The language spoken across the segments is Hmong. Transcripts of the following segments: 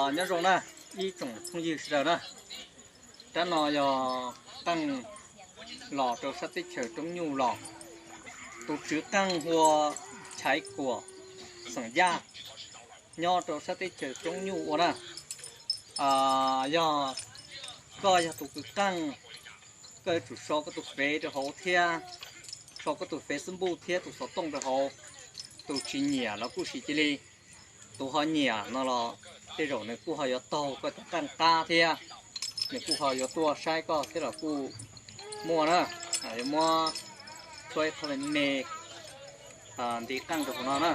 Nyob zoo na, ib tsoom phooj ywg sawv daws na, rab no yog qeej los rau sab teb chaws Roob Nyuj los. Tus tswv qeej hu ua Chaiv Kuam xeem Yaj, nyob rau sab teb chaws Roob Nyuj ua na. Yog koj yog tus kwv qeej, koj yuav tsum sau koj tus fev rau hauv thiab, sau koj tus fev xwb npuj thiab tus xov tooj rau hauv. Tus tsis nyiam los kuj sim cia li, tus ho nyiam no los tej zaum nws kuj ho yuav taug koj cov qeej qab thiab, nws kuj ho yuav tuaj saib koj thiab los kuj muaj na. Yuav muab txhua ib qho me me nti qeej rau hauv no na.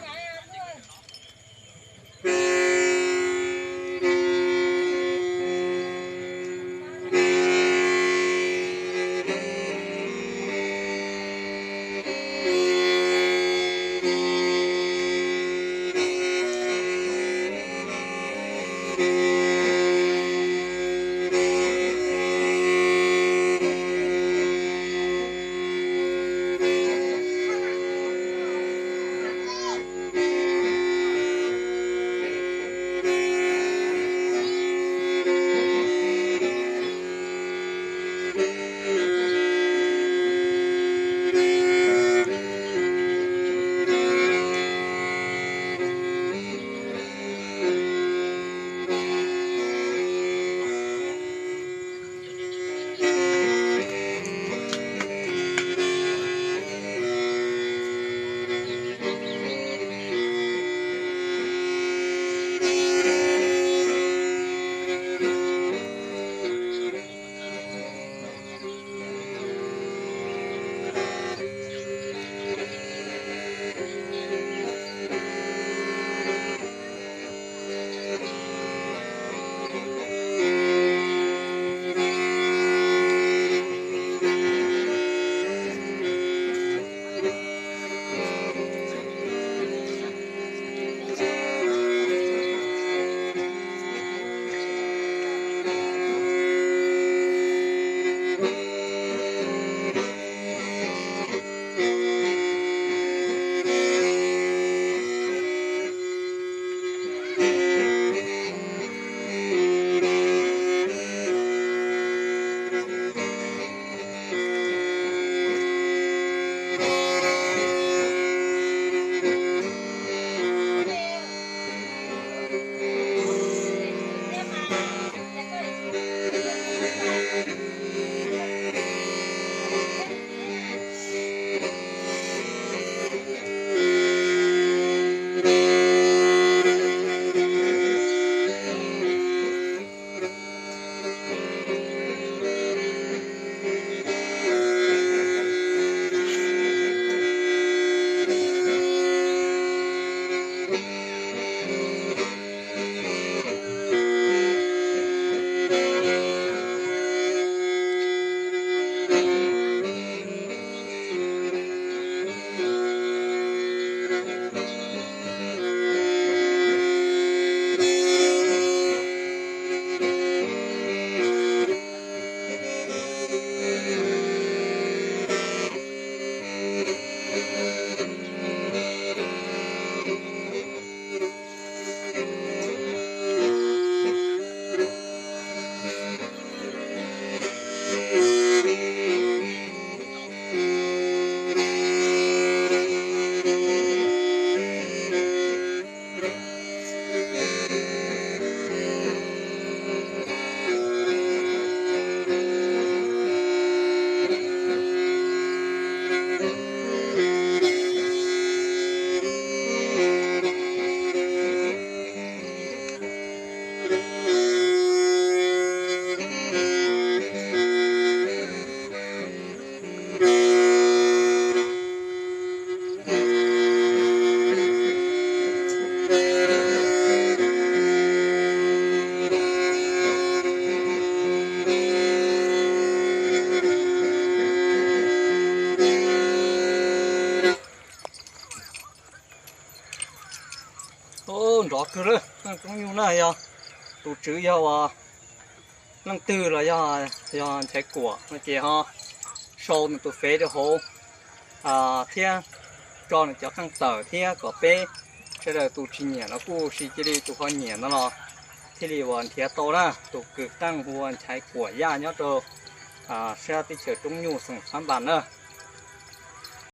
Nrov kawg lawm, qeej Roob Nyuj na yog tus tswv yog ua leej twg los yog, yog Nchaiv Kuam no ces ho sau nws tus fev rau hauv thiab tso nws cov qeej tawm thiab kom peb sawv daws tus tsis nyiam los kuj sim cia li, tus ho nyiam no los Thiaj li uas nrhiav tau na, tus kws qeej hu ua Nchaiv Kuam Yaj nyob rau sab teb chaws Roob Nyuj xeem Phab Npas na.